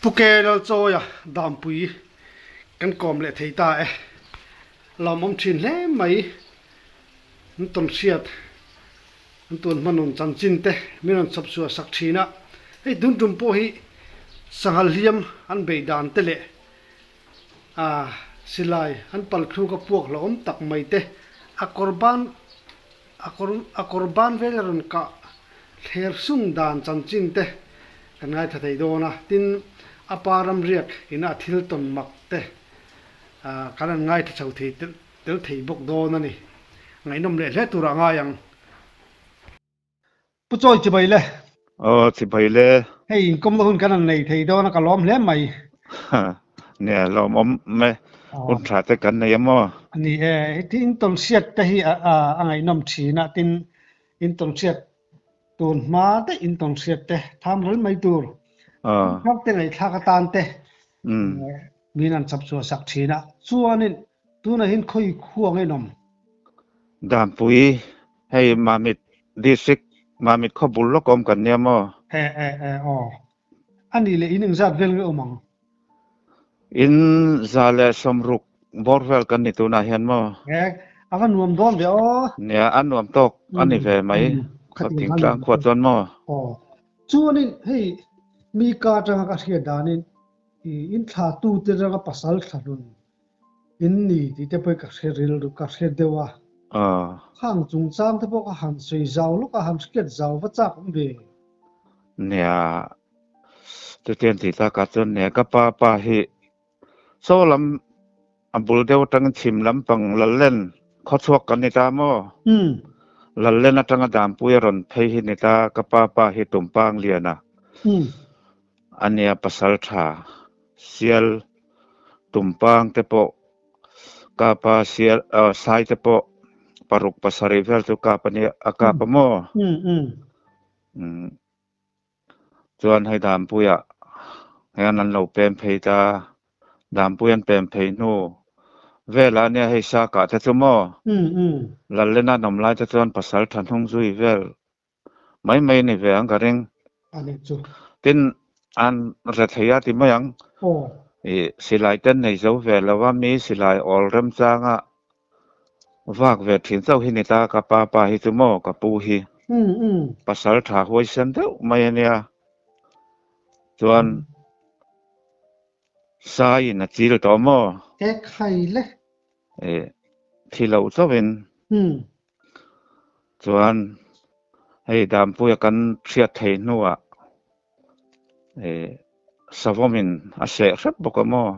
Pu Ke Lalchawia Dampui kan kawm leh thei ta e. Lawmawm thin hle mai. An tawn hriat, an tun hmanun chanchin te min rawn chhawp chhuah sak thin a. Hei tun tum pawh hi sanghal hliam an beih dan te leh ah silai an pal thluk a puak hlauhawm tak mai te a kawr ban A kawr a kawr ban vel a rawn kah thler sung dan chanchin te kan ngaithla thei dawn a, tin a pa ramriak ina a thil tawn mak te kan han ngaithla chho thei tel thei bawk dawn a ni. Ngaihnawm leh hle turah ngai ang. Pu Chawi chibai le. Aw chibai le. Hei inkawmna hun kan han nei thei dawn a ka lawm hle mai. Nia lawmawm e, hun tha te kan nei a maw? Ni e, heti intawnhriat te hi a ngaihnawm thin a, tin intawnhriat tun hma daih intawnhriat te tham ral mai tur thar te ngaihthlak atan te min han chap chhuah sak thin a, chuanin tunah hian khawi khuang a inawm? Dampui Hei Mamit District, Mamit khaw bul lawk awm kan nia maw? E e e aw. A nih leh in engzat vel nge awm ang? In 160 bawr vel kan ni tunah hian maw? E, a va nuam dawn ve aw. Nia, a nuam tawk a ni ve mai. Thingtlang khua chuan maw? Aw. Chuanin hei mi ka atanga ka hriat danin i inthlatu te atanga pasal thlahlun In ni tih te pawh hi ka hre rilru ka hre deuh a. Khang chungchang te pawh ka han sawi zau lawk a, han hriat zau va chak awm ve. Nia, chutiang tih takah chuan nia ka pa pa hi saw lam a bul deuh atangin chhim lampang Lallen khawchhuak kan ni ta maw? Lallen atanga Dampui a rawn phei hi ni ta, ka pa pa hi Tumpang Liana a nia pasal tha sial Tumpang te pawh kap a, sial ah sai te pawh paruk pasarih vel chu kap a nia a kap a maw? Umm chuan hei Dampuiah hian an lo pem phei ta, Dampui an pem phei hnu velah a nia hei sa kah te chu maw? Lallen a an awm lai te chuan pasal tha hnung zui vel mai mai a ni ve ang ka ring. A nih chu. Tin, an hre thei a ti mai ang. Aw. I silai ten nei zo ve lo a, mi silai awl remchanga vak ve thin chauh hi ni ta, ka pa pa hi chu maw, ka pu hi. Um um. Pasal tha huaisen deuh mai a nia. Chuan saiin a chil tawh maw? E khai le. E thi loh chauhin chuan hei Dampuia kan hriat thei hnuah e Savawmin a seh hrep bawk a maw?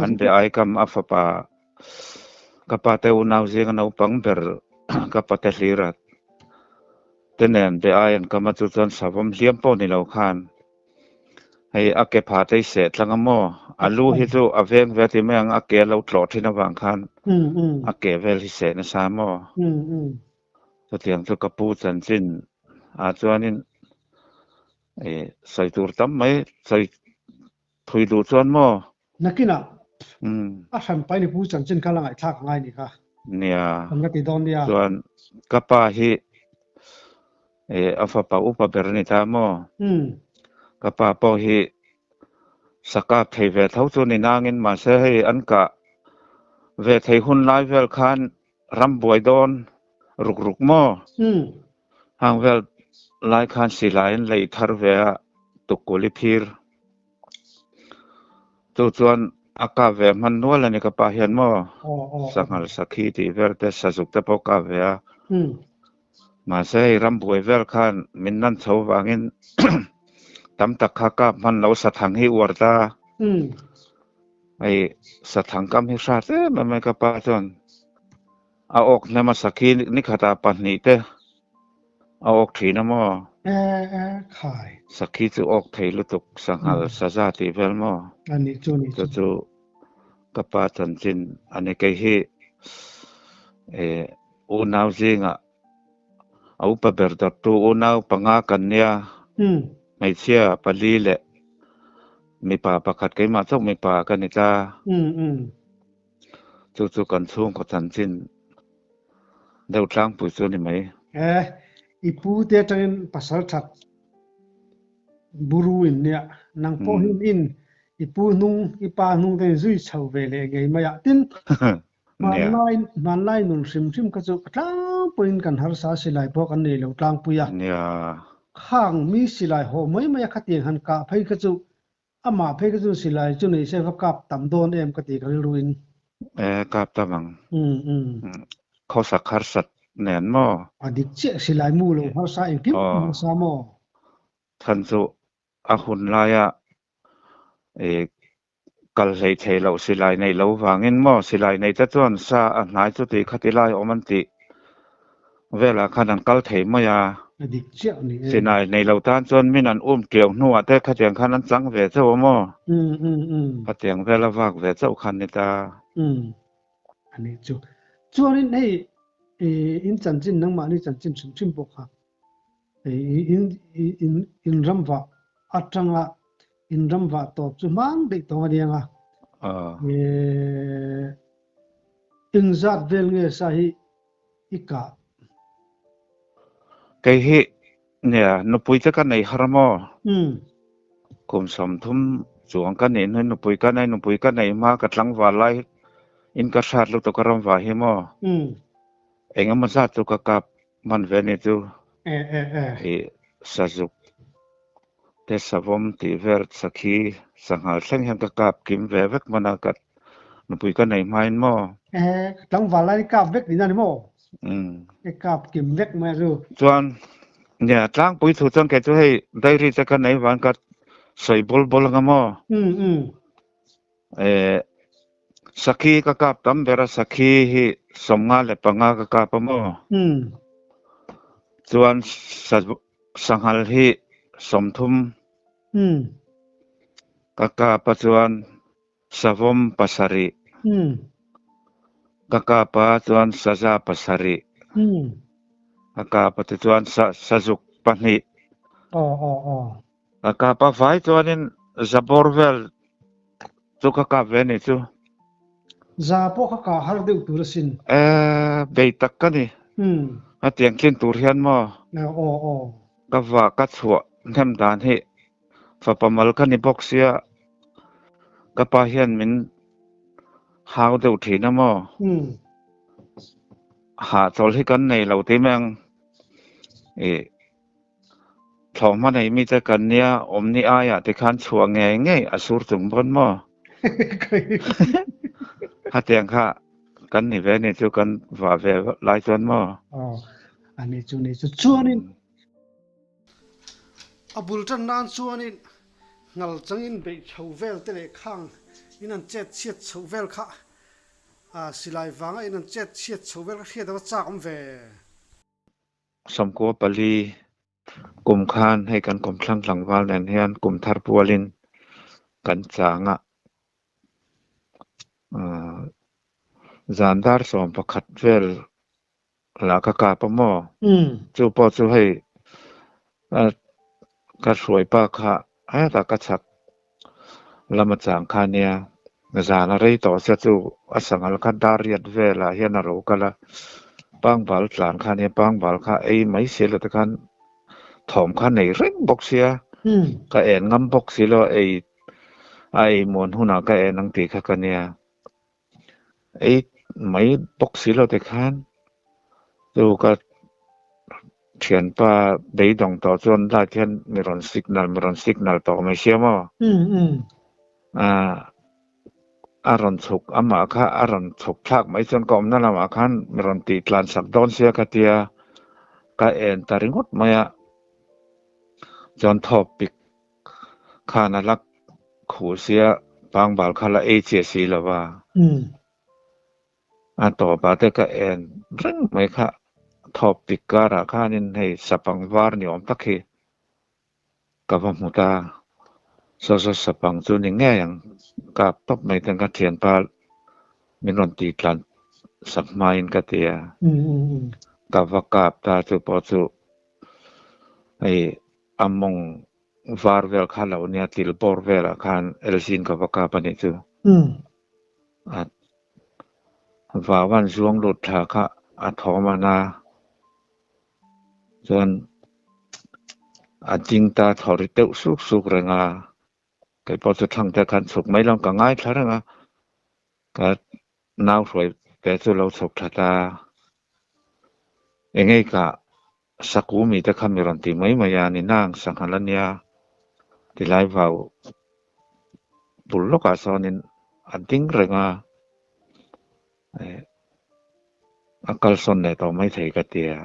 An be ai kam a fapa ka pa te unau zinga naupang ber ka pate hlir a te nen be ai an kam a chu chuan Savawm hliam pawh ni lo khan Hei a ke pha te i seh tlang a maw? A lu hi chu a veng ve ti mai ang, a ke a lo tlawh thin avang khan a ke vel hi seh nasa maw? Chutiang chu ka pu chanchin ah chuanin sawi tur tam mai, sawi thui duh chuan maw? Nakinah a hran pai ni pu chanchin kha la ngaihthlak a ngai ni kha. Nia. Kan la ti dawn nia. Chuan ka pa hi a fapa upa ber a ni ta maw? Ka pa pawh hi sakap thei ve tho chu ni nangin mahse hei an kah ve thei hun lai vel khan ram buai dawn ruk ruk maw? Hang vel lai khan silai an lei thar ve a tukkuli phir. Chu chuan a kap ve hman nual a ni ka pa hian maw? Sanghal sakhi tih vel te sazuk te pawh kap ve a. Mahse hei rambuai vel khan min nan chho vangin tam tak kha kap hman lo sathang hi uar ta. Hei sathang kam hi hrat em em mai ka pa chuan a awk hnem a sakhi nikhatah pahnih te A awk thin a maw? E e khai. Sakhi chu awk thei lutuk, sanghal saza tih vel maw? A nih chu nih chu. Chu chu ka pa chanchin a ni. Kei hi e unau zingah a upa ber dawttu unau panga kan nia. Hmeichhia pali leh mipa pakhat keimah chauh mipa ka ni ta. Chu chu kan chhungkaw chanchin deuh tlangpui chu a ni mai. E, i pu te atangin pasal that Buru in nia, nang pawh hi in i pu hnung, i pa hnung te in zui chho ve leh ngei mai a. Tin, hmanlai, hmanlai nun hrim hrim kha chu a tlangpuiin kan harsa silai pawh kan nei lo tlangpui a. Khang mi silai haw mai mai a khatiang han kah phei kha chu Amah phei kha chu silai chu nei se va kap tam dawn em ka ti ka rilru in. E, kap tam ang. Khawsak harsat nen maw? A dik chiah silai mu lo harsa engkim harsa maw? Than chu a hun laia e kal hlei thei loh silai nei lo vangin maw silai nei te chuan sa a hnai chu tih khati lai awm an tih velah khan an kal thei mai a. A dik chiah a ni e. Sinai nei lo tan chuan min an um ṭiau hnuah te khatiang khan an chang ve chauh a maw? Khatiang vel a vak ve chauh khan ni ta. Umm a nih chu. Chuanin hei in chanchin nangmahni chanchin hrim hrim pawh kha in in ram vah atanga in ram vah tawp chu hmang daih tawng a niang a. Engzat vel nge sa hi i kah? Kei hi nia nupui te ka nei har maw? Kum 30 chuang ka nih hnuin nupui ka nei, nupui ka nei hma ka tlangval lai in ka hrat lutuk a ram va hi maw? Eng emaw zat chu ka kap hman ve ni chu i sazuk te savawm tih vel sakhi sanghal thleng hian ka kap kim ve vek hman a ka nupui ka nei hmain maw? Eh, tlangval lai kap vek tihna ni maw? Umm. I kap kim vek mai a chu. Chuan nia tlangpui thu chuan kei chu hei diary te ka nei van ka sawi bawl bawl anga maw? Umm umm. Eh, sakhi ka kap tam ber a sakhi hi 55 ka kap a maw? Umm. Chuan sa Sanghal hi 30 ka kap a chuan savawm 7 ka kap a chuan saza 7 ka kap a tichuan sazuk 2 ka kap a vai chuanin zabawr vel chu ka kap ve ni chu. Za pawh ka kah har deuh tur asin. E, bei tak ka ni. A tiang tlin tur hian maw? Aw aw. Ka va ka chhuah hnem dan hi fapa mal ka ni bawk sia ka pa hian min hau deuh thin a maw? Hahchawl hi kan nei lo tih mai ang. I Thlawhhma nei mite kan nia awmni aiah te khan chhuah ngei ngei a sur chung pawn maw? Khatiang kha kan ni ve ni chu kan vah ve lai chuan maw? Aw, a ni chu ni chu chuanin. A bul tan nan chuanin ngal changin beih chho vel te leh khang in an chet chhiat chho vel kha silai vanga in an chet chhiat chho vel kha hriat a va chak awm ve. 14 kum khan hei kan kawmthlang tlangval nen hian kum thar pualin kan chang a, zan dar 11 vel lah ka kap a maw? Chu pawh chu hei ka hruai pa kha hetah ka chhak lama chang kha nia, zan a rei tawh sia chu a sanghal kha dar riat velah hian a ro kal a, pangbal tlan kha nia pangbal kha ei mai si lo te khan thawm kha nei reng bawk sia, ka en ngam bawk si lo ei a ei muan hunah ka en ang tih kha ka nia. Ei mai bawk si lo te khan chu ka thianpa beidawng tawh chuan light hian mi rawn signal mi rawn signal tawh mai sia maw? A rawn chhuk amah kha a rawn chhuk thlak mai chuan ka awmna lamah khan mi rawn tih tlan sak dawn sia ka tia ka en ta ringawt mai a chuan thawk pik Khan a la khuh sia pangbal kha la ei chiah si lo va. A tawpah te ka en reng mai kha thawp pik karah khanin hei sapang var ni awm tak hi ka va hmu ta. Saw saw sapang chu ni ngei ang kap tawp mai ten ka thianpa min rawn tih tlan sak hmain ka ti a. Ka va kap ta chu pawh chu hei A mawng var vel kha lo nia til bawr velah khan Elzin ka va kap a nih chu. A vauan zuang lut thla kha a thawm a na. Chuan A ding ta thaw ri deuh suk suk reng a, kei pawh chu thlang te khan chhuk mai lo ka ngaithla reng a, ka nau hruai te chu lo chhuk tha ta. Eng nge ka saku mi te kha mi rawn ti mai mai a, ni nang sanghal a nia tilai vau bul lawkah sawnin a ding reng a, a kalsawn leh tawh maithei ka ti a.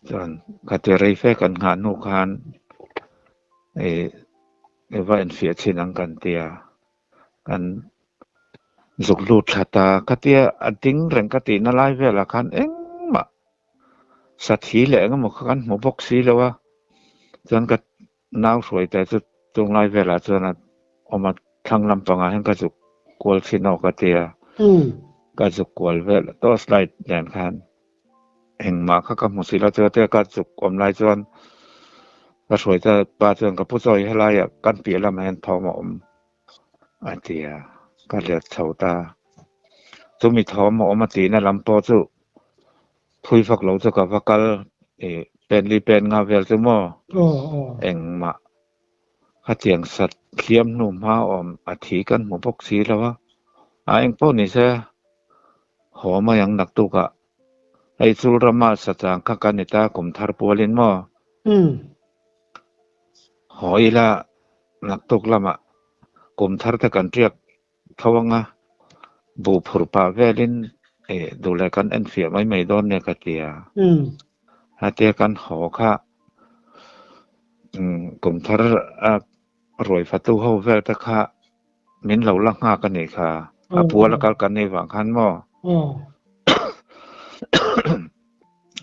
Chuan khatia rei fe kan nghah hnu khan i va enfiah chhin ang kan ti a, kan zuk lut thla ta. Khatia a ding reng ka tihna lai velah khan engmah sathi leh engemaw kha kan hmu bawk si lo a, chuan ka nau hruai te chu chunglai velah chuan a awm a, thlang lampangah hian ka zuk kual thin aw ka ti a, ka zuk kual vel a torch light nen khan engmah kha ka hmu si lo chu tia ka zuk awm lai chuan ka hruai te pa chuan ka pu chawi helaiah kan piah lamah hian thawm a awm a ti a, ka let chho ta. Chumi thawm a awm a tihna lam pawh chu thui fak lo chu ka va kal ih pen li pen nga vel chu maw engmah khatiang sat hliam hnu hma awm a thi kan hmu bawk si lo a, a eng pawh ni se haw mai ang naktukah hei chul rama sachang kha kan ni ta kum thar pualin maw haw ila naktuk lamah kum thar te kan riak tho ang a, buh phur pah velin eh duh leh kan enfiah mai mai dawn nia ka ti a. Hetia kan haw kha kum thar a ruai fatu ho vel te kha min lo la nghak a nih kha, a pual a kal kan nih vang khan maw?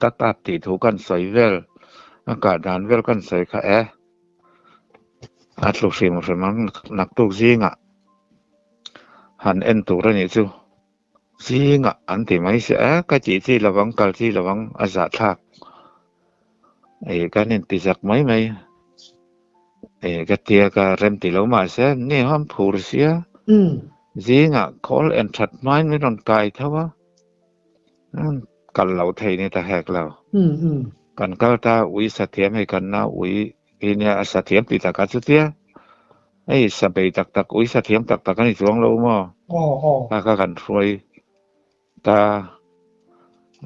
Ka kap tih thu kan sawi vel, a kah dan vel kan sawi kha e. A tlu hrim hrim ang naktuk zingah han en tur a nih chu. Zingah an ti mai si a, ka tih chi lovang kal chi lovang a zahthlak. Ih kan inti zak mai mai. Ih ka tia ka rem ti lo mahse ni ham phur sia. Zingah khawl en that hmain min rawn kai tho a. Kal lo thei ni ta hek lo. Kan kal ta ui sathiam hei kan nau ui hi nia a sathiam tih takah chutia hei sa bei tak tak ui sathiam tak tak a ni chuang lo maw? Kha kha kan hruai ta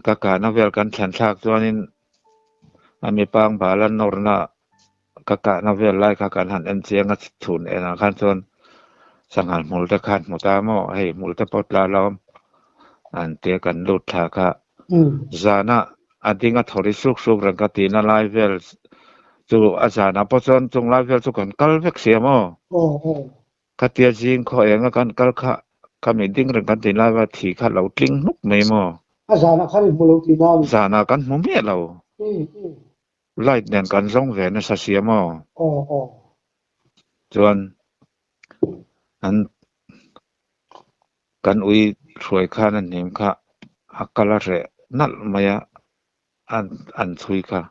ka kahna vel kan thlen thlak chuanin a mipang bal a nawrna ka kahna vel lai kha kan han en chiang a chhun enah khan chuan sanghal hmul te khan hmu ta maw hei hmul te pawh tla lo an tia kan lut thla kha zana a ding a thaw ri suk suk reng ka tihna lai vel chu a zanah pawh chuan chung lai vel chu kan kal vek sia maw Khatia zing khaw enga kan kal kha ka mi ding reng kan tih lai va thi kha lo tling hnuk mai maw? A zanah khan i hmu lo tih na a ni. Zanah kan hmu miah lo. Light nen kan zawng ve nasa sia maw? Aw aw. Chuan an kan ui hruai khan a hnim kha a kal a reh nalh mai a, an chhui kha.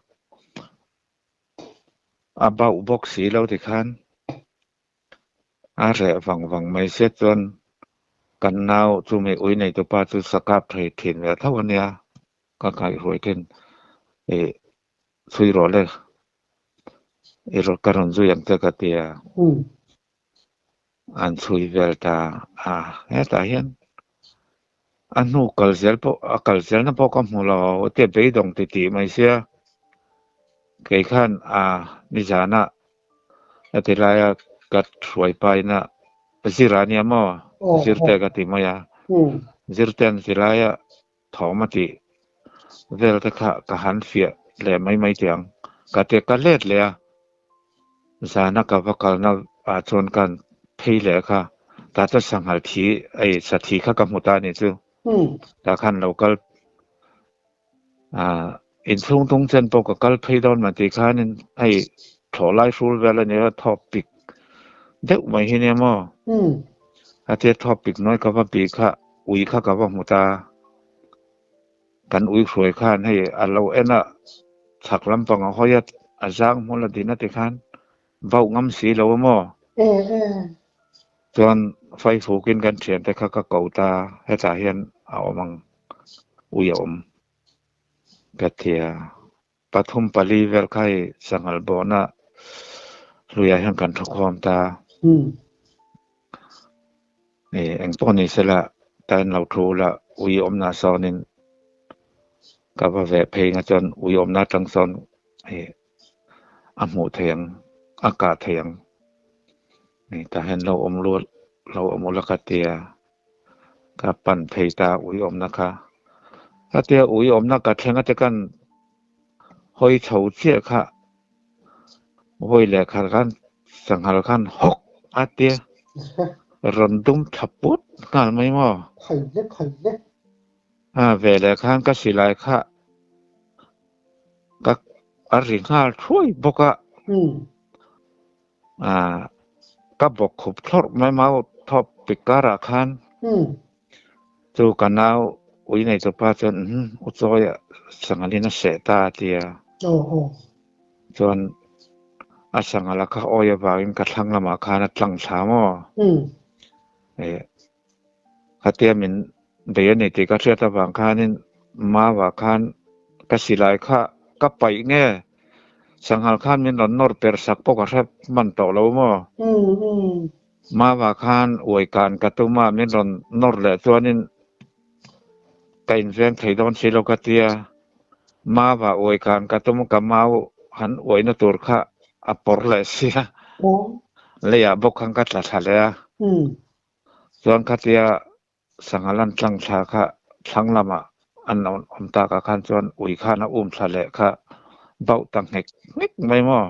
A bauh bawk si lo tikhan A reh vang vang mai sia chuan kan nau chumi ui neitupa chu sa kap thei thin ve tho a nia, ka kaihruai thin ih chhui rawh le i rawn ka rawn zui ang che ka ti a, an chhui vel ta a, hetah hian a hnu kal zel pawh a kal zelna pawh ka hmu lo tia beidawng ti tih mai sia, kei khan a nizanah Heti laia ka hruai paina zir a nia maw? Zirte ka ti mai a. Zirte'n ti laia thawm a tih vel te kha ka han fiah leh mai mai tih ang. Ka ti ka let leh a, zana ka va kalna ah chuan ka han phei leh kha, tah chuan sanghal thi ei sathi kha ka hmu ta a nih chu. Tah khan lo kal Ah, inchhung tung chen pawh ka kal phei dawn mah tih khanin hei thlawh lai hrul vel a nia thawk pik deuh mai hi nia maw? A tia thawk pik nawi ka va bih kha ui kha ka va hmu ta. Kan ui hruai khan hei a lo en a chhak lampang a hawi a, a zang hmul a din a ti khan bauh ngam si lo a maw? Chuan Faifukin kan thiante kha ka ko ta, hetah hian a awm ang, ui a awm ka ti a. Pathum pali vel kha hei sanghal bawhna hluiah hian kan thu khawm ta. Eng pawh ni sela tain lo thu ula ui awmna sawnin ka va veh phei nga chuan ui awmna atang sawn hei a hmuh theih ang a kah theih ang tah hian lo awm lual lo awm ula ka tia. Ka pan phei ta ui awmna kha. Khatia ui awmna ka thleng ate khan hawi chho chiah kha vawi leh khat khan sanghal khan hawk a tia rawn dum tha put nghal mai maw. Khaile khaile. A veleh khan ka silai kha ka a ri nghal thuai bawk a. Ah, ka bawk khup thlawrh mai mau thawp pik karah khan chu ka nau ui nei tupa chuan umm u chawi ah sanghalin a seh ta a ti a. Chuan a sanghal a kha awi avangin ka thlang lamah khan a tlang thla maw? Eh, khatia min bei a ni tih ka hriat avang khanin Maua khan ka silai kha ka paih nge? Sanghal khan min rawn nawr per sak pawh ka hre hman tawh lo maw? Maua khan uai kan ka tum a, min rawn nawr leh chuanin ka inveng thei dawn si lo ka tia. Maua uai kan ka tum ka mau han uaina tur kha a pawr leh sia. Leiah bawk khan ka tla thla leh a. Chuan khatia Sanghal an tlang thla kha thlang lamah an awm tak ah khan chuan ui khan a um thla leh kha bauh ta nghek nghek mai maw?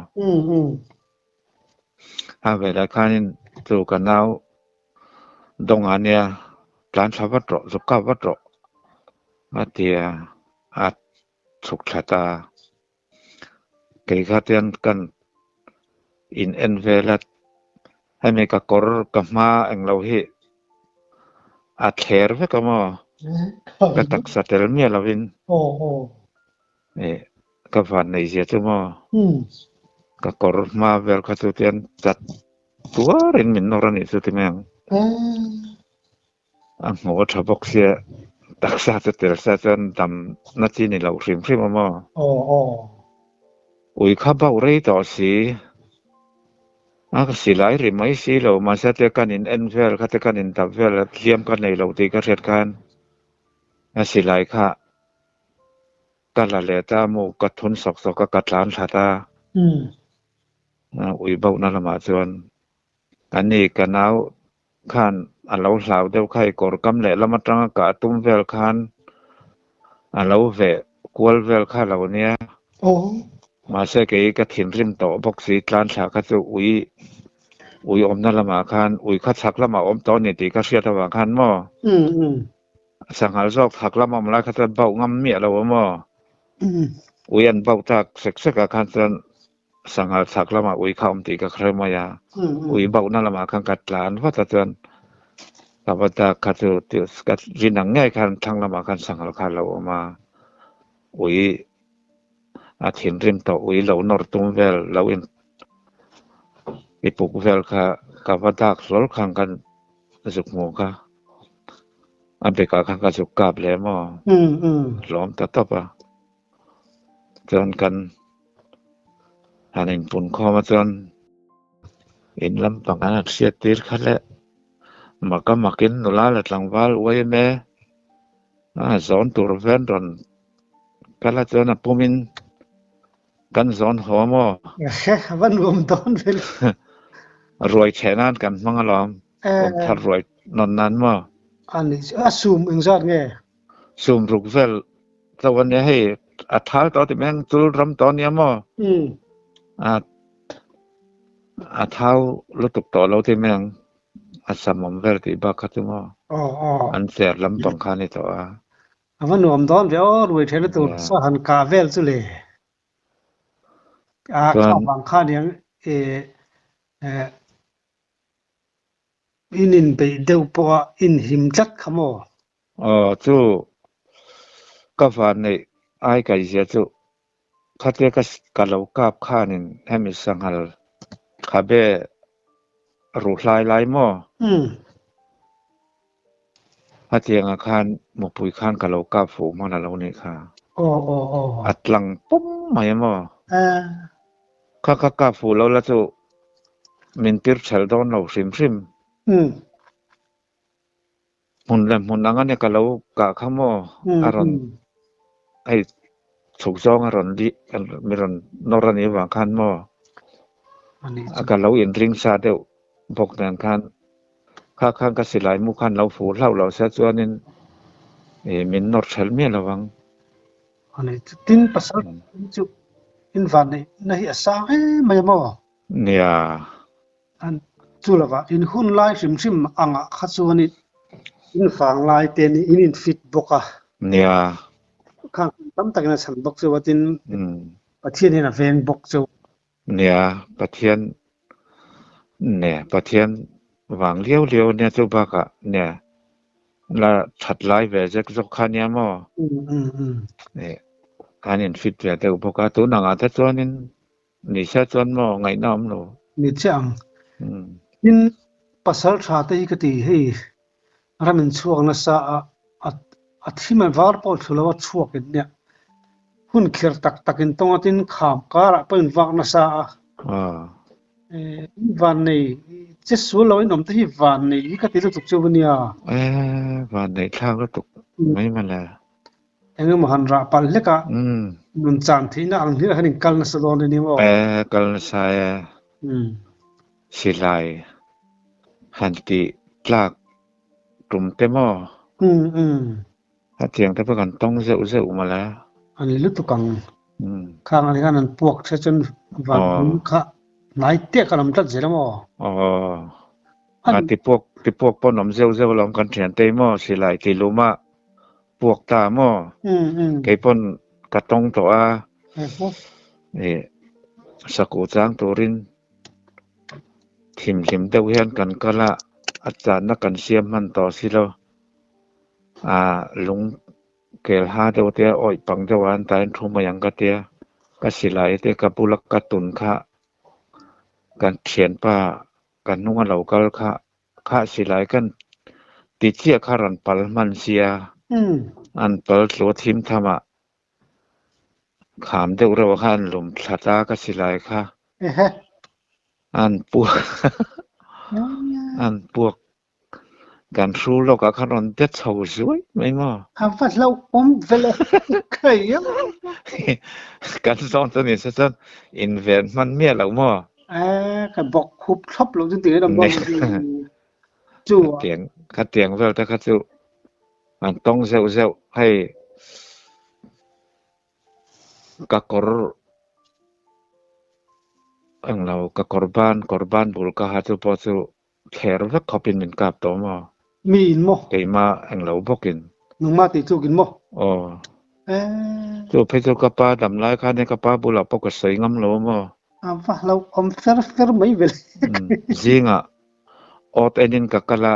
A velah khanin chu ka nau dawngah nia tlan thla vat rawh, zuk kap vat rawh a ti a, a chhuk thla ta. Kei kha tian kan in en vel a, hemi ka kawr ka hma englo hi a thler vek a maw? Ka taksa tel miah lovin ih ka van nei zia chu maw? Ka kawr hma vel kha chu tian chat tuarin min nawr a nih chu ti mai ang. A hmuh a tha bawk sia, taksa chu tel sa chuan dam na chi ni lo hrim hrim a maw? Aw aw. Ui kha bauh rei tawh si. A ka silai ri mai si lo, mahse te kan in en vel kha te kan in dap vel a hliam ka nei lo tih ka hriat khan a silai kha ka la let a mu ka thun sawk sawk a ka tlan thla ta. Ui bauhna lamah chuan Ani ka nau khan a lo hlau deuh kha i kawr kam leh lam atanga kah tum vel khan a lo veh kual vel kha lo nia. Mahse kei ka thinrim tawh bawk si tlan thla kha chu ui ui awmna lamah khan ui kha chhak lamah awm tawh a ni tih ka hriat avang khan maw sanghal zawk chhak lam awm lai kha chuan bauh ngam miah lo a maw ui an bauh tak sek sek ah khan chuan Sanghal chhak lamah ui kha awm tih ka hre mai a, ui bauhna lamah khan ka tlan vat a chuan ka va dak kha chu ka rin ang ngei khan thlang lamah khan sanghal kha a lo awm a, ui a thinrim tawh ui lo nawr tum vel lo in i puk vel kha ka va dak hlawl khan kan zuk hmu kha a bekah khan ka zuk kap leh maw hlawm ta tawp a. Chuan kan han inpun khawm a chuan in lampang an han hriat tir kha le mak a makin nula leh tlangval uaim e a zawn tur ven rawn kal a chuan a pumin kan zawn haw maw? A va nuam dawn ve le. Ruai chheh nan kan hmang alawm, kum thar ruai nawn nan maw? A ni chu, a sum engzat nge? Sum ruk vel Tlo a nia hei a thal tawh ti mai ang chul ram tawh a nia maw? A a thau lutuk tawh lo ti mai ang a samawm vel tih bak kha chu maw an cher lampang kha a ni tawh a. A va nuam dawn ve aw ruai thehna tur sa han kah vel chu le. A kha vang kha aniang e in inbeih deuh pawh a inhim tlat kha maw? Aw chu ka van neih ai kai zia chu khatia ka ka lo kap khanin hemi sanghal khabe ruhlai lai maw? Hetiangah khan mupui khan ka lo kap fuh hman a lo nih kha. Aw aw aw. A tlang pum mai a maw? Eh. Kha kha kap fuh lo la chu min tir ṭhelh dawn lo hrim hrim. Umm. Hmun leh hmun ang a nia ka lo kah kha maw? A rawn hei chhuk zawng a rawn lih mi rawn nawr a nih avang khan maw? A ka lo inring sa deuh bawk nen khan kha khan ka silai mu khan lo fuh hlauh lo sia chuanin ih min nawr ṭhelh miah lo ang. A ni chu tin pasal chu in van neih na hi a sang em mai a maw? Nia. An chu lovah in hun lai hrim hrim angah kha chuan in in vang lai te nih in in fit bawk a. Nia. Khang tam takin a chhan bawk chu a tin Pathian hian a veng bawk chu. Nia, Pathian nia Pathian vang liau liau nia chu bakah nia la that lai ve zek zawk kha nia maw? An in fit ve deuh bawk a, tun angah te chuanin ni se chuan maw ngaihna awm lo. Ni chiah ang. Tin, pasal tha te hi ka ti hei ram in chhuak nasa a, a thim a var pawh thlu lo a chhuak in nia. Hun khir tak tak in tawng a tin kham karah pawh in vak nasa a. Van nei che sual lo in awm te hi van nei hi ka ti lutuk chu ania. Van nei thlak lutuk mai mawle. Eng emaw han rah palh hlek a, nun chan theihna ang hlir khan in kal nasa dawn a ni maw? Kal nasa e. Silai han tih tlak tum te maw? Hetiang te pawh kan tawng zeuh zeuh mawle. A ni lutuk ang. Khang ah hian an puak che chuan van hming kha hnai teh ka lam tlat zel a maw? Aw. A tipuak tipuak pawn awm zeuh zeuh alawm kan thian te maw silai ti lum a puak ta maw? Kei pawn ka tawng tawh a. Ih sakuh chang turin thimhlim deuh hian kan kal a, a channa kan siam hman tawh si lo. Ah lung kel ha deuh te a awih pang deuh a an tain thu mai ang ka tia ka silai te ka bula ka tun kha kan thianpa ka hnung a lo kal kha kha silai kan ti chiah kha rawn pal hman sia an pal tlu a thim tham ah kham deuh reuh ah khan an lum thla ta ka silai kha an puak an puak Kan hru lawk ah khan rawn de chho zuai mai maw? A va hlauhawm vel e kai a. Kan zawn chu ni se chuan in ven hman miah lo maw? E ka bawk khup thlawp lo chu ti hian a bawk chu a. Khatiang khatiang vel te kha chu an tawng zeuh zeuh hei Ka kawr englo ka kawr ban kawr ban bul ka ha chu pawh chu thler vek khawpin min kap tawh maw? Mi in maw? Keimah englo bawkin. Nungmah tih tlukin maw? Aw. Chu phei chu ka pa dam lai khan ka pa bulah pawh ka sawi ngam lo maw? A va hlo awm fer fer mai ve le. Zingah awt enin ka kal a,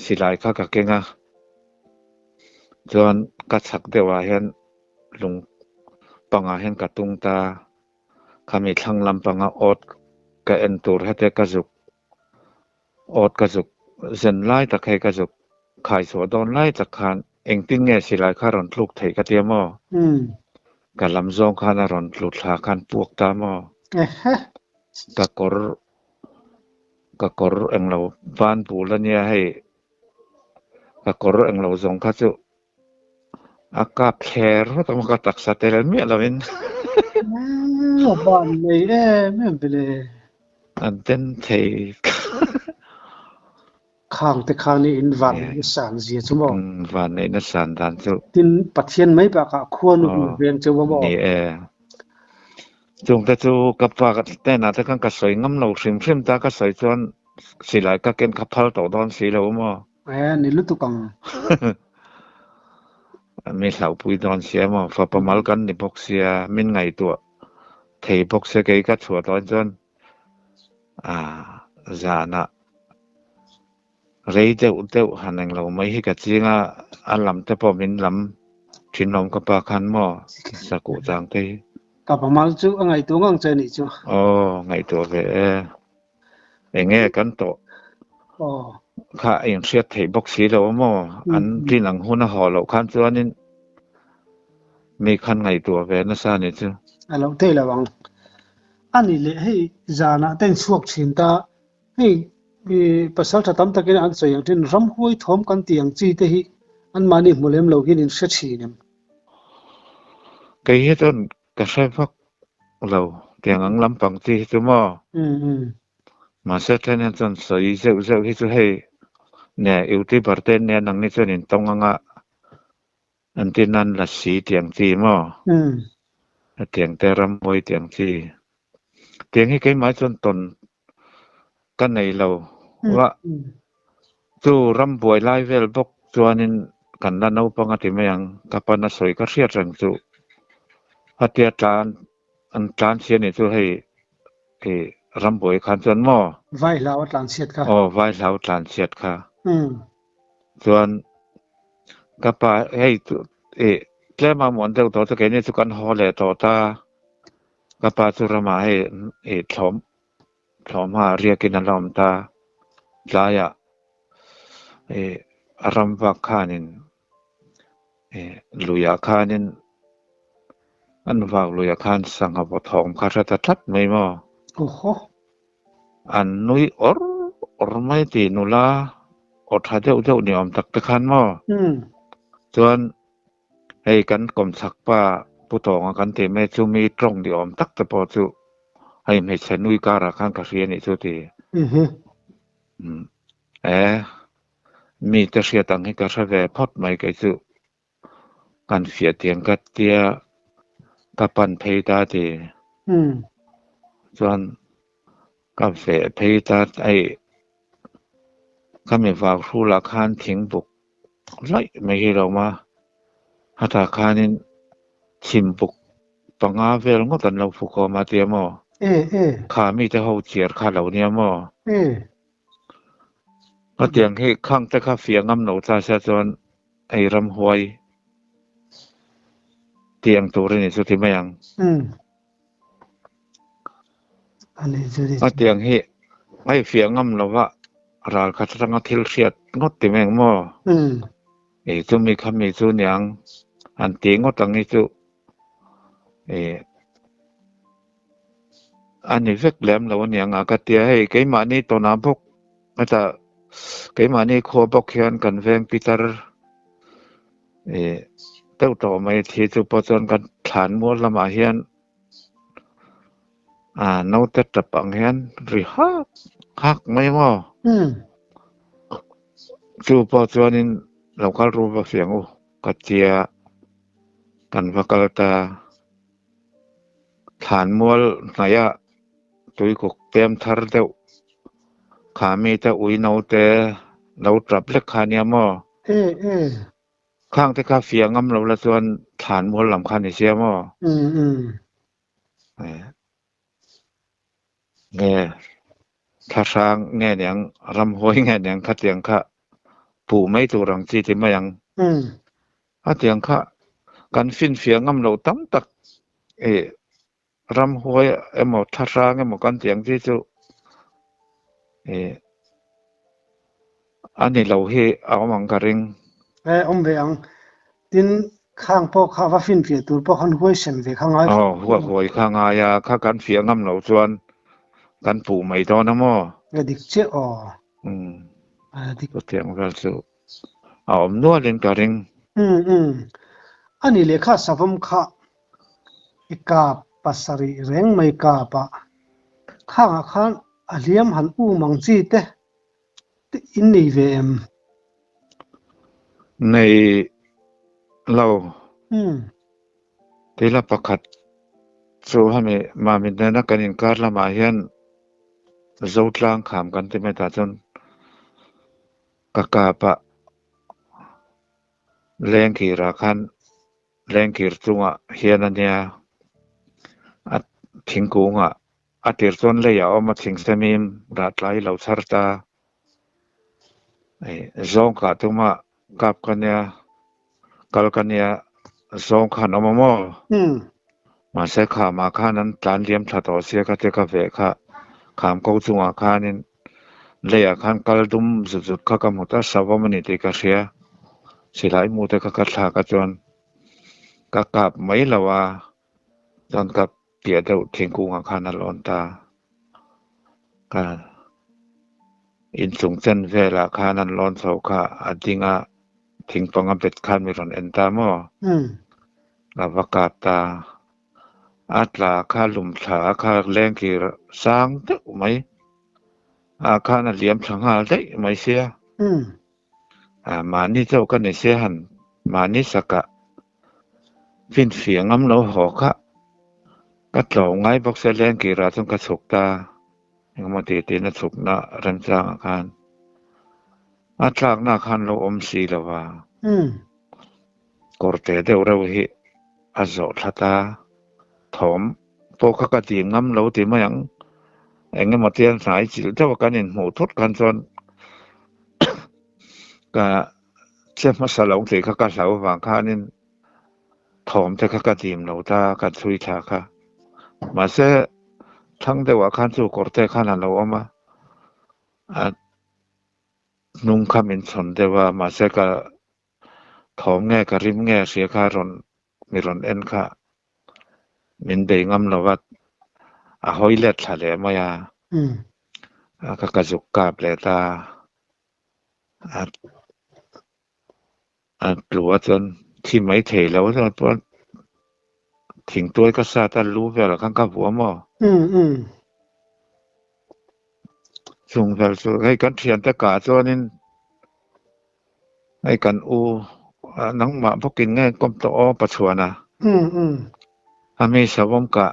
silai kha ka keng a, chuan ka chhak deuhah hian lung pangah hian ka tung ta, khami thlang lampanga awt ka en tur hete ka zuk awt ka zuk zen lai tak hei ka zuk khai chhuah dawn lai tak khan engtin nge silai kha rawn tluk theih ka tia maw? Ka lam zawng khan a rawn tlu thla khan puak ta maw? Ka kawr ka kawr englo van bul ania hei ka kawr englo zawng kha chu a kap thler vek ang ka taksa tel miah lovin. A van nei em em ve le. An den thei. Khang te khan i in van neihna san zia chu maw? Van neihna san dan chu. Tin Pathian mai bakah khuanu veng cheu a maw? Ni e. Chungte chu ka pa hnenah te khan ka sawi ngam lo hrim hrim ta ka sawi chuan silai ka ken kha phal tawh dawn si lo maw? E ni lutuk ang. Mi hlauhpui dawn sia maw? Fapa mal kan ni bawk sia, min ngaihtuah thei bawk sia kei ka chhuah dawn chuan zanah rei deuh deuh han englo mai hi ka ching a, a lam te pawh min lam thin lawm ka pa khan maw sakuh chang te hi. Ka pa mal chu a ngaihtuah ngang che anih chu. Aw ngaihtuah ve e. Enge kan tawh kha a inhriat theih bawk si lo a maw? An rin ang hun a haw loh khan chuanin. Mi khan ngaihtuah ve nasa a nih chu. A loh thei lo ang. A nih leh hei zanah te in chhuak thin ta, hei pasal tha tam takin an sawi ang thin ramhuai thawm kan tih ang chi te hi anmahni hmu lem lo hian in hre thin em? Kei hi chuan ka hre vak lo tiang ang lampang chi hi chu maw? Mahse then hian chuan sawi zeuh zeuh hi chu hei nia youtuber te nia nangni chuan in tawng anga An ti nan la si tiang chi maw? Hetiang te ramhuai tiang chi. Tiang hi keimah chuan tawn ka nei lo va. Chu rambuai lai vel bawk chuanin kan la naupang a ti mai ang. Ka pan a sawi ka hriat reng chu. Hatia tlan an tlan chhia nih chu hei i rambuai khan chuan maw? Vai hlau a tlan chhiat kha. Aw vai hlau tlan chhiat kha. Chuan ka pa hei chu ih tlem a muan deuh tawh chu keini chu kan haw leh tawh ta, ka pa chu ramah hei ih thlawm thlawmhma riakin a la awm ta, tlaiah ih a ram vak khanin ih luiah khanin an vak luiah khan sangha vaw thawm kha hre ta tlat mai maw? Awhaw. An nui awr awr mai tih nula aw tha deuh deuh ni awm tak te khan maw? Chuan hei kan kawmchhak pa Pu Tawnga kan tih mai chu mi tawng ni awm tak te pawh chu hei hmeichhe nui karah khan ka hria nih chu ti. E mi te hriat ang hi ka hre ve phawt mai kei chu. Kan fiah tiang ka tia ka pan phei ta ti. Chuan ka veh phei ta hei ka mi vak hrulah khan thing buk laih mai hi lo awm a, hetah khanin chhim buk panga vel ngawt an lo fu khawm a tia maw? Kha mite ho chiar kha lo nia maw? Hetiang hi khang te kha fiah ngam lo ta sia chuan ei ramhuai tih ang tur a ni chu ti mai ang. Hetiang hi hei fiah ngam lova ral khat atanga thil hriat ngawt ti mai ang maw? Ei chumi khami chu niang an tih ngawt ang hi chu ih a ni vek lem lo a niang a ka tia hei keimahni tawnah bawk hetah keimahni khua bawk hian kan veng pitar ih deuh tawh mai thi chu pawh chuan kan thlan mual lamah hian ah naute tap ang hian ri hak hak mai maw chu pawh chuanin lo kal ru va fiang u ka tia. Kan va kal ta. Thlanmual hnaihah tuikuk pem thar deuh kha mite ui naute lo tap lek kha nia maw? Khang te kha fiah ngam lo la chuan thlanmual lam kha ni sia maw? Nge thlahrang nge niang ramhuai nge niang khatiang kha puh mai tur ang chi ti mai ang. Hetiang kha kan finfiah ngam loh tam tak ih ramhuai emaw thlahrang emaw kan tih ang chi chu ih a ni lo hi a awm ang ka ring. E awm ve ang. Tin, khang pawh kha va finfiah tur pawh khan huaisen ve kha ngai. Aw, huai kha ngai a, kha kan fiah ngam loh chuan kan puh mai dawn a maw? A dik chiah aw. Umm, chutiang vel chu. A awm nualin ka ring. Umm umm. A nih leh kha savawm kha i kap pasarih reng mai kap a, khangah khan a hliam han um ang chi te in nei ve em? Nei lo. Umm. Tila pakhat chu hemi Mamit nena kan inkar lamah hian Zotlang kham kan ti mai tah chuan Ka kap a, lengkirah khan lengkir chungah hian a nia, a thingkungah a tir chuan leiah a awm a, thingsemim rah tlai lo chhar ta. Zawng kah tuma kap ka nia, kal ka nia, zawng khan awm a maw? Mahse khamah khan an tlan liam thla tawh sia ka tia ka veh kha, kham ko chungah khanin Leiah khan kal dum zut zut kha ka hmu ta, savawm a ni tih ka hria. Silai mu te kha ka thlak a chuan Ka kap mai lo a, chuan ka piah deuh thingkungah khan a lawn ta. Ka inchung chen velah khan an lawn chho kha a ding a, thing panga bet khan mi rawn en ta maw? Ka va kap ta. A tla kha lum thla kha lengkir sang deuh mai ah khan a liam thla nghal daih mai sia. Mahni chauh ka ni sia han mahni sakah finfiah ngam lo haw kha ka tlawm ngai bawk sia lengkirah chuan ka chhuk ta engemaw tih tiin a chhukna remchangah khan a tlakna khan lo awm si lo va. Kawrte deuh reuh hi a zawh thlat a, thawm pawh kha ka dim ngam lo ti mai ang. Eng emaw tian hnai chilh deuh a kan inhmuh thut khan chuan ka che hmasa lo tih kha ka hlau vang khanin thawm te kha ka dim lo ta kan chhui thla kha. Mahse thlang deuhah khan chu kawrte khan a lo awm a, a hnung kha min chhawn deuh a, mahse ka Thawm nge ka rim nge hria kha rawn mi rawn en kha min bei ngam lo va, a hawi let thla leh mai a, ka ka zuk kap leh ta a, a tlu a chuan thi mai thei lo chuan pawh thingtuai ka sat a lu velah khan ka vuah maw? Chung vel chu hei kan thiante kah chuanin Hei kan u nangmah bawkin nge kawm tawh aw Pachuan a. A mi savawm kah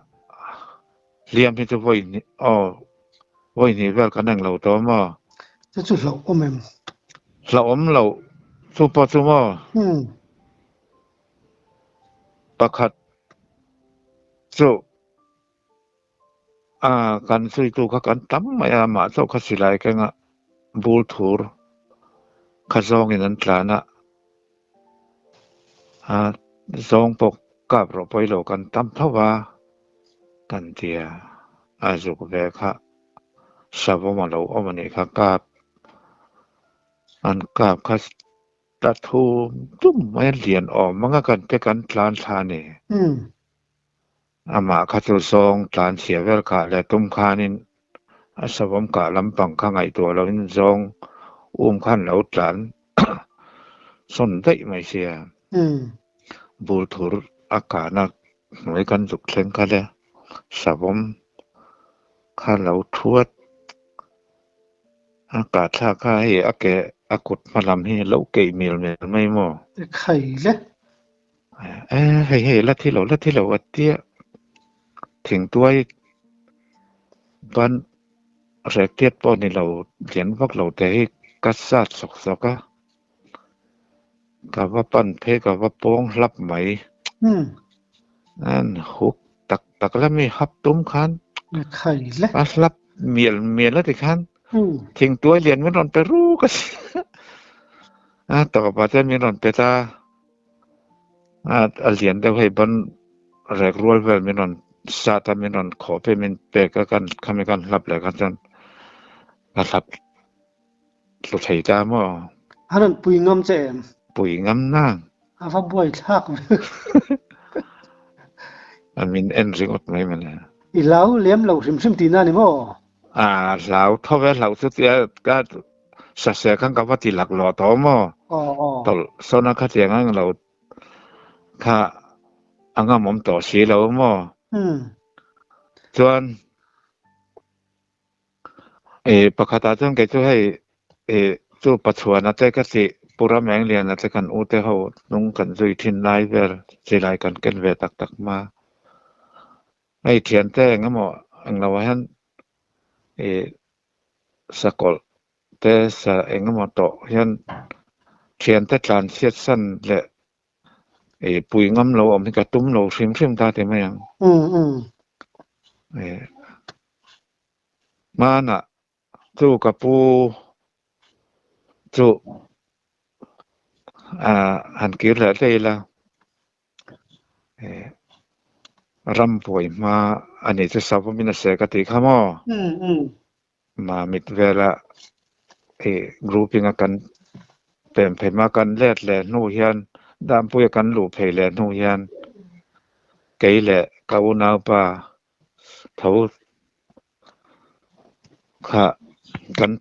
hliam hi chu vawi hnih aw vawi hnih vel kan eng lo tawh maw? Chu chu hlauh awm em? Hlauh awm loh chu pawh chu maw? Pakhat chu A, kan zuitu kha kan tam mai a, mah chauh kha silai kengah bur thur kha zawngin an tlan a, a zawng pawh kap rawh pawi lo kan tam tho va kan ti a, a zuk ve kha savawm a lo awm a nih kha kap an kap kha ta thum tum mai a lian awm ang a kan te kan tlan thla a ni. Amah kha chu zawng tlan chhia vel kah leh tum khanin a savawm kah lampang kha ngaihtuah loin zawng um khan lo tlan sawn daih mai sia. Bur thur a kahna hnuai kan zuk thleng kha le savawm kha lo thuat a kah thlak kha hei a ke a kut hma lam hi lo keih mil mel mai maw? Khai le. Hei hei la thi lo la thi lo a tia thingtuai ban rek tiat pawh ni lo lian vak lo te hi ka sat sawk sawk a ka va pan phei ka va pawng hlap mai an huk tak tak la mi hap tum khan a hlap mial mial a ti khan thingtuai lian min rawn pe ruk a a tawpah chuan min rawn pe ta. A lian deuh hei ban rek rual vel min rawn sat a min rawn khawh phei min pek a kan khami kan hlap leh kha chuan ka hlap tlu thei ta maw? A rawn pui ngam che em? Pui ngam na. A va buai thlak ve. A min en ringawt mai mawle. I hlau lem lo hrim hrim tihna ni maw? A hlau tho ve hlau chu tia ka Saseh khan ka va ti laklawh tawh maw? Tawlh sawn a khatiang ang lo kha a ngamawm tawh si lo maw? Chuan pakhatah chuan kei chu hei chu Pachuana te ka tih Pu Ramengliana te kan ute ho hnung kan zui thin lai vel silai kan ken ve tak tak ma. Hei thiante eng emaw englo ah hian Sakawlh te sa eng emaw tawh hian thiante tlan chhiat san leh ih pui ngam lo awm hi ka tum lo hrim hrim ta ti mai ang. Ih hmanah chu ka pu chu ah han kir leh daih ila. Ram buai hma a nih chu Savawmin a se ka tih kha maw? Mamit vela ih grouping a kan pem phei hma kan let leh hnu hian Dampuia kan luh phei leh hnu hian. Kei leh ka unaupa tho kha kan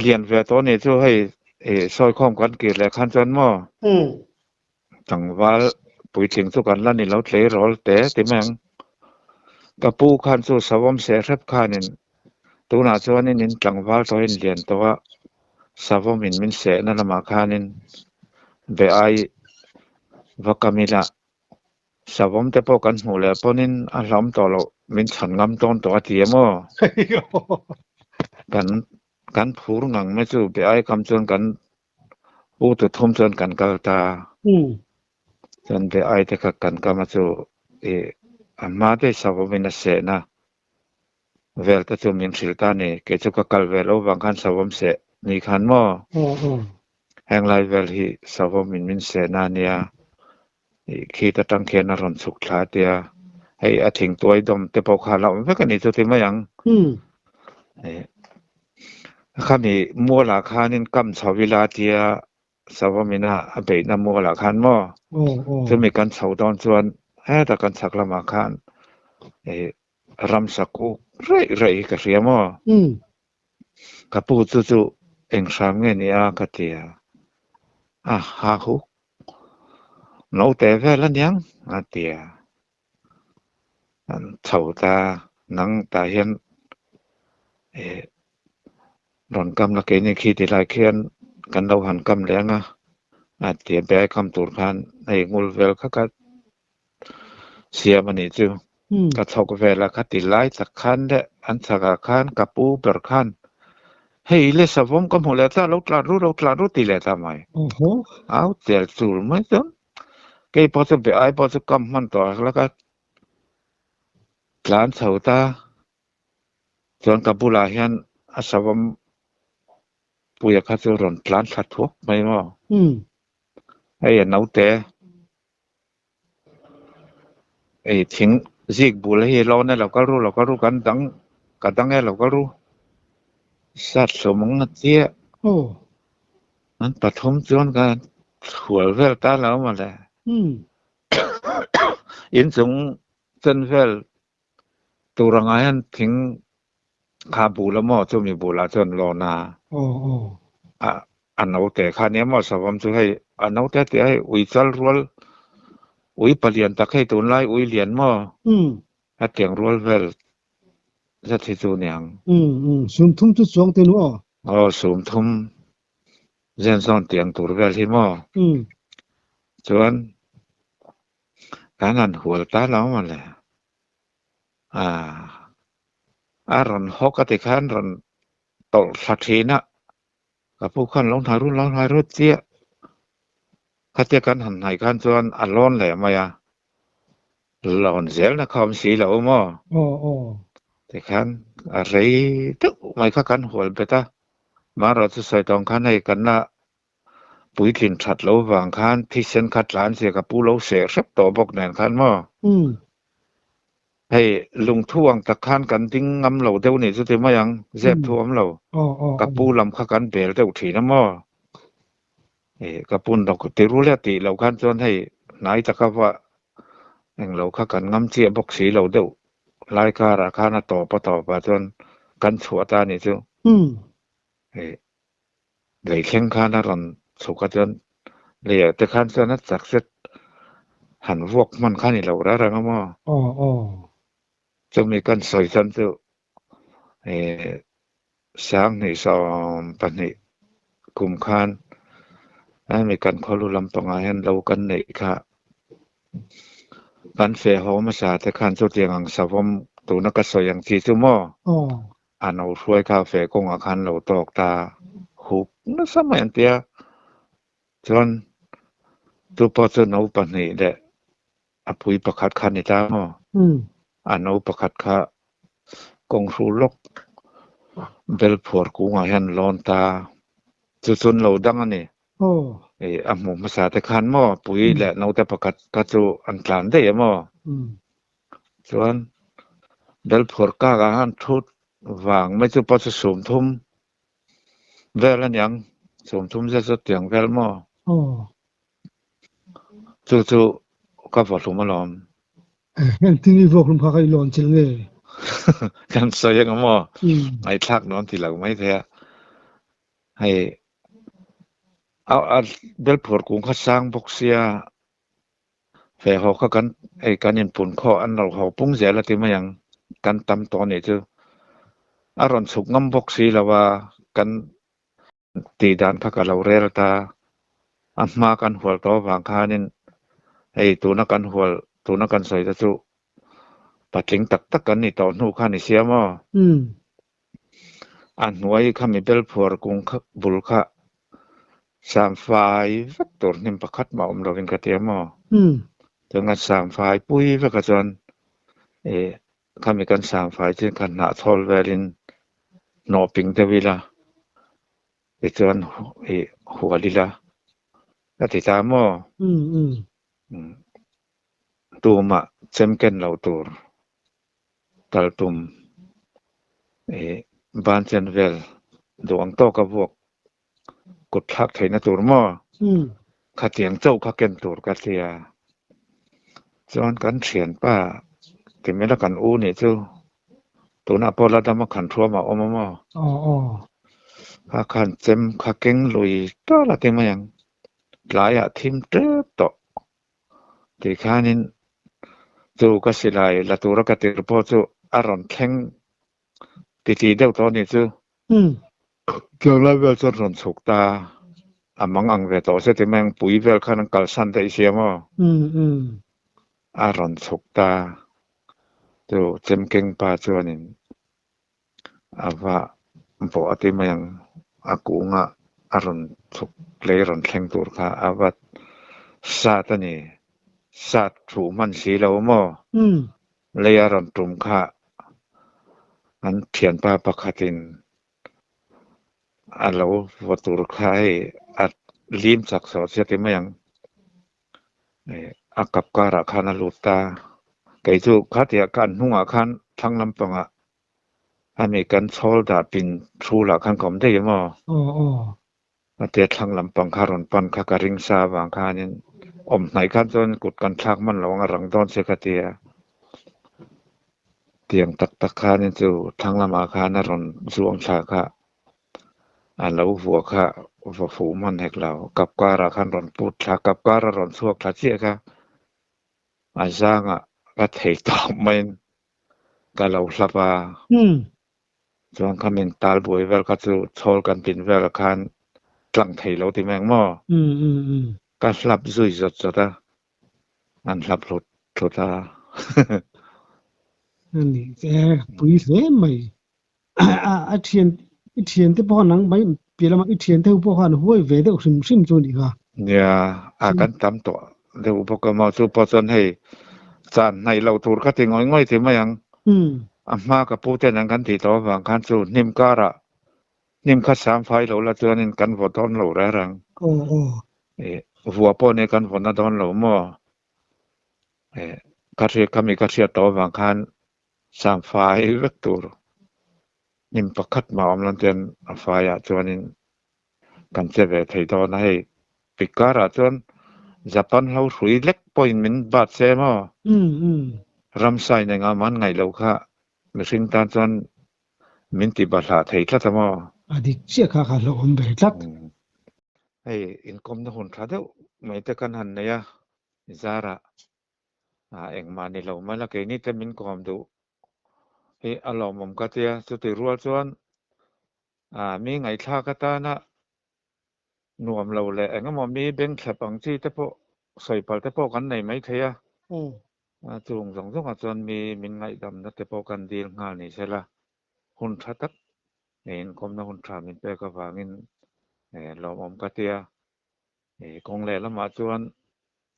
lian ve tawh a nih chu hei sawi khawm kan kir leh khan chuan maw tlangval puitling chu kan la ni lo tleirawl te ti mai ang. Ka pu khan chu savawm seh hrep khanin tunah chuanin in tlangval tawh in lian tawh a, savawmin min sehna lamah khanin be ai va kam ila Savawm te pawh kan hmuh leh pawnin a hlauhawm tawh loh, min chhan ngam tawn tawh a ti em aw? Kan kan phur ngang mai chu be ai kam chuan kan pu tu thum chuan kan kal ta. Chuan be ai te kha kan kam a chu i a hma te savawm in a sehna vel te chu min hrilh ta a ni. Kei chu ka kal ve lo vang khan savawm seh ni khan maw? Heng lai vel hi savawm in min sehna a nia. Khit atang khian a rawn chhuk thla a tia, hei a thingtuai dawm te pawh kha a la awm vek a ni chu ti mai ang. Khami mualah khanin kam chho ila a tia, Savawmina a beihna mualah khan maw? Chumi kan chho dawn chuan hetah kan chhak lamah khan ramsa kuk raih raih hi ka hria maw? Ka pu chu chu eng hram nge ni a ka ti a, a ha huk naute vel aniang a ti a, an chho ta nang tah hian eh rawn kam la keini khi ti lai khian kan lo han kam leh ang a, a ti a bag kam tur khan hei ngul vel kha ka siam a nih chu. Ka chhawk vel a ka ti lai tak khan leh an chhakah khan ka pu ber khan hei le savawm ka hmuh leh ta lo tlan ru lo tlan ru ti leh ta mai. Au tel chul mai chuan kei pawh chu be ai pawh chu kam hman tawh a la ka tlan chho ta chuan ka bulah hian a savawm puia kha chu rawn tlan thla thuak mai maw. Hei a naute. Ei thing zik bul hi lawn e lo kal ru lo kal ru kan dang ka dang e lo kal ru sat hlawm ang a tia an pathum chuan ka thual vel ta lo mawle inchung chen vel tur angah hian thing kha bul a maw chumi bulah chuan lawn a a naute kha nia maw savawm chu hei a naute tih hei ui chal rual ui palian tak hei tunlai ui lian maw hetiang rual vel zet hi chu niang. Sumthum chu chuang te nu aw. Aw sumthum zen zawn tiang tur vel hi maw chuan kan han hual ta lo mawle. A rawn hawk a ti khan rawn tawlh thla thin a, ka pu khan lo hnai rut lo hnai rut chiah. Khatia kan han hnaih khan chuan a lawn leh mai a, lawn zelna kha awm si lo maw? Tikhan a rei deuh mai kha kan hual bet a, marawh chu sawi tawng khan hei kan la Puitlin that lo vang khan thisen kha tlan zia ka pu lo seh hrep tawh bawk nen khan maw? Hei lungthu ang tak khan kan ding ngam lo deuh nih chu ti mai ang, zep thu awm lo. Ka pu lam kha kan bel deuh thin a maw? Ka pun lo ti rul e tih loh khan chuan hei hnai taka va englo kha kan ngam chiah bawk si lo deuh lai karah khan a tawp a tawpah chuan kan chhuah ta nih chu. Lei thleng khan a rawn chhuk a chuan leiah te khan chuan a chak zet han vuak hman kha a ni lo reng reng a maw? Chumi kan sawi chuan chu eh sanghnih 12 kum khan hemi kan khawlu lampangah hian lo kan neih kha kan feh haw hmasa te khan chutiang ang savawm tuna ka sawi ang chi chu maw? A no hruai kha feh kawngah khan lo tawk ta hup nasa mai an tia. Chuan chu pawh chu no pahnih leh a pui pakhat kha ni ta maw? A no pakhat kha kawng hru lawk bel phuar kungah hian lawn ta. Chu chun lo dang a ni. A hmuh hmasa te khan maw pui leh naute pakhat kha chu an tlan daih a maw? Chuan Belphur kakah khan thut vang mai chu pawh chu 30 vel a niang, 30 zet zet tiang vel maw? Chu chu ka vaw hlum alawm. Engtin i vuak hlum kha ka i lawn chilh nge? Kan sawi ang maw? Ngaihthlak nuam ti lo mai thei a. Hei a belphuar kung kha sang bawk sia ve haw kha kan hei kan inpun khawh an lo haw pung zel a ti mai ang kan tam tawh a nih chu. A rawn chhuk ngam bawk si lo a kan tih dan kha ka lo rel ta. A hma kan hual tawh avang khanin hei tuna kan hual tuna kan sawi te chu patling tak tak kan ni tawh hnu kha ni sia maw? A hnuai kha mi belphuar kung kha bul kha samfai vek tur hnim pakhat mah awm lovin ka tia maw? Chuan kan samfai pui vek a chuan ih khami kan samfai chu kha hnah chhawl velin hnawh ping deuh ila tichuan ih hual ila ka ti ta maw? Tumah chem ken lo tur kal tum ih ban chen vel duh ang tawka vuak kut thlak theihna tur maw? Khatiang chauh kha ken tur ka tia. Chuan kan thianpa timela kan u nih chu tunah pawh la dama khan thuam a awm a maw? Kha khan chem kha keng lui tal a ti mai ang. Tlaiah thim tep tawh. Tih khanin chu ka silai la tura ka tir pawh chu a rawn thleng titi deuh tawh a nih chu. Tlanglai vel chuan rawn chhuk ta a mang ang ve tawh se ti mai ang pui vel khan an kalsan daih sia maw? A rawn chhuk ta chu chemkeng pa chuanin A va bawh a ti mai ang. A kungah a rawn chhuk lei rawn thleng tur kha a va sat a ni. Sat thu hman si lo maw? Lei a rawn tum kha an thianpa pakhatin a lo vaw tur kha hei a lim chak sawh sia ti mai ang. A kap karah khan a lut ta. Kei chu khatiah khan hnungah khan thlang lampangah Ani kan chhawl dah pin thu lah khan ka awm daih em aw? A tia thlang lampang kha rawn pan kha ka ring sa avang khanin awm hnaih khan chuan kut kan thlak hman lo ang a rang dawn che ka ti a. Tiang tak tak khanin chu thlang lamah khan a rawn zuang thla kha a lo vua kha va fuh hman hek lo. Kap karah khan rawn put thla, kap kara rawn chhuak thla chiah kha a zangah ka thei tawp maiin Ka lo hlap a. Chuan kha min tal buai vel kha chu chhawl kan tin vel khan tlang thei lo ti mai ang maw? Ka hlap zui zawt zawt a, an hlap hlut hlut a. A ni che, pui hle mai. A thian, i thian te pawh khan nang mai piah lamah i thian te ho pawh khan huai ve deuh hrim hrim chu a nih kha. Nia, a kan tam tawh deuh bawk a maw chu pawh chuan hei chan hnaih loh tur kha ti ngawih ngawih ti mai ang. A hma ka pu ten an kan tih tawh avang khan chu hnim karah hnim kha sam fai lo la chuanin kan vaw dawn lo reng reng. Vua pawh nia kan vaw na dawn lo maw? Ka hriat khami ka hriat tawh avang khan Sam fai vek tur hnim pakhat mah awm lo chuan a faiah chuanin kan che ve thei dawn a hei. Pikarah chuan Japan hlo hrui lek pawhin min bat se maw? Ramsa in engah mah an ngaih loh kha mihring tan chuan min ti bahlah thei tlat a maw? A dik chiah kha kha hlauhawm ber tlat. Hei inkawmna hun tha deuh mai te kan han nei a, Zara Ah engmah ni lo mai la keini te min kawm duh hi a lawmawm ka tia chuti rual chuan ah mi ngaihthlak atana nuam lo leh engemaw mi beng thlep ang chi te pawh sawi palh te pawh kan nei mai thei a chung zawng zawngah chuan mi min ngaihdamna te pawh kan dil nghal ni sela hun tha tak inkawmna hun tha min pek avangin lawmawm ka tia. Kawng leh lamah chuan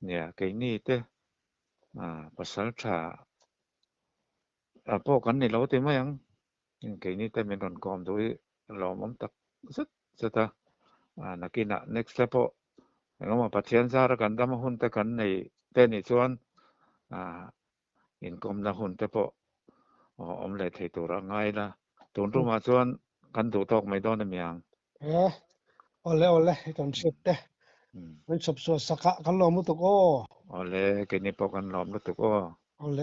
nia keini te pasal tha pawh kan ni lo ti mai ang. Keini te min rawn kawm duh hi lawmawm tak zet zet a. Nakinah next te pawh engemaw Pathian zara kan dam hun te kan nei te nih chuan inkawmna hun te pawh awm leh thei tur a ngai la. Tun tumah chuan kan duh tawk mai dawn a mi ang. E, awle awle, i kan hriat te. Kan chhawp chhuah sak ah kan lawm lutuk aw. Awle, keini pawh kan lawm lutuk aw. Awle.